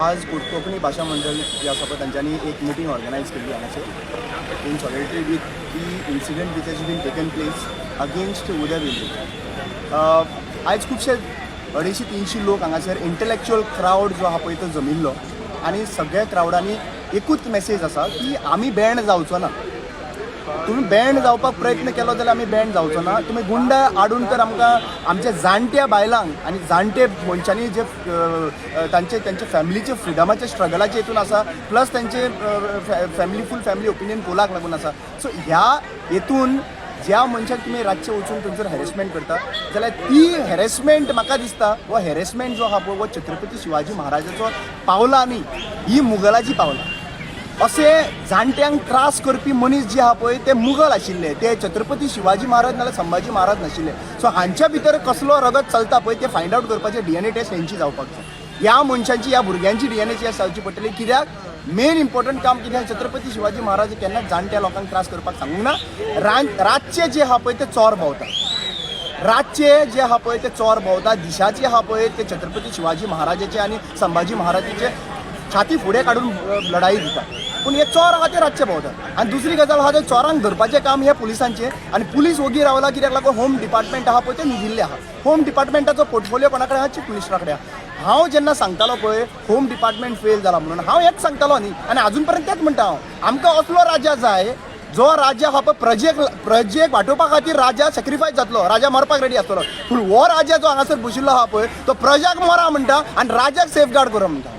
आज कोंकणी भाशा मंडळ जे आसा पळय, तांच्यांनी एक मिटींग ऑर्गनायज केल्ली हांगासर in solidarity with the incident which has been taken place against Uday Bendre. आयज खुबशे 250-300 लोक हांगासर, इंटलेक्च्युअल क्रावड जो आहा पळय तो जमिल्लो आनी सगळ्या क्रावडांनी एकूच मॅसेज आसा की आमी बँड जावचो ना. तुमी बँड जावपाक प्रयत्न केलो जाल्यार आमी बँड जावचो ना. तुमी गुंडा हाडून तर आमकां, आमच्या जाणट्या बायलांक आनी जाणटे मनशांनी जे तांचे तांचे फॅमिलीचे फ्रिडमाचे स्ट्रगलाचे हितून आसा, प्लस तांचे family, full family opinion Pollock लागून आसा. सो ह्या हेतून ज्या मनशाक तुमी रातचे वचून थंयसर हॅरेसमेंट करता जाल्यार ती हॅरेसमेंट, म्हाका दिसता हो हॅरेसमेंट जो आहा पळय हो छत्रपती शिवाजी महाराजाचो पावलां न्ही, ही मुगलाची पावलां. असे जाणट्यांक त्रास करपी मनीस जे आहा पळय ते मुगल आशिल्ले, ते छत्रपती शिवाजी महाराज नाल्यार संभाजी महाराज नाशिल्ले. सो हांच्या भितर कसलो रगत चलता पळय ते फायंड आवट करपाचे डीएनए टेस्ट हेंची जावपाक जाय. ह्या मनशांची, ह्या भुरग्यांची डीएनए टेस्ट जावची पडटली. कित्याक मेन इम्पॉर्टंट काम कितें, छत्रपती शिवाजी महाराज केन्नाच जाणट्या लोकांक त्रास करपाक सांगूंक ना. रातचे जे आहा पळय ते चोर भोंवता, रातचे जे आहा पळय ते चोर भोंवता, दिसाचे आहा पळय ते छत्रपती शिवाजी महाराजाचे आनी संभाजी महाराजाचे छाती फुडें काडून लढाई दिता. पूण हे चोर आहा ते रातचे भोंवतात. आनी दुसरी गजाल आहा, ते चोरांक धरपाचें काम हें पुलिसांचें आनी पुलीस ओगी रावला. कित्याक लागून? होम डिपार्टमेंट आहा पळय ते न्हिदिल्ले आहा. होम डिपार्टमेंटाचो पोर्टफोलियो कोणा कडेन आहा? चीफ मिनिस्टरा कडेन आहा. हांव जेन्ना सांगतालो पळय होम डिपार्टमेंट फेल जाला म्हणून, हांव हेच सांगतालो न्ही, आनी आजून पर्यंत तेच म्हणटा हांव. आमकां असलो राजा जाय जो राजा हा पळय प्रजेक प्रजेक वाटोवपा खातीर राजा सॅक्रिफायस जातलो, राजा मरपाक रेडी आसतलो. पूण हो राजा जो हांगासर बशिल्लो आहा पळय तो प्रजाक मरा म्हणटा आनी राजाक सेफगार्ड करा म्हणटा.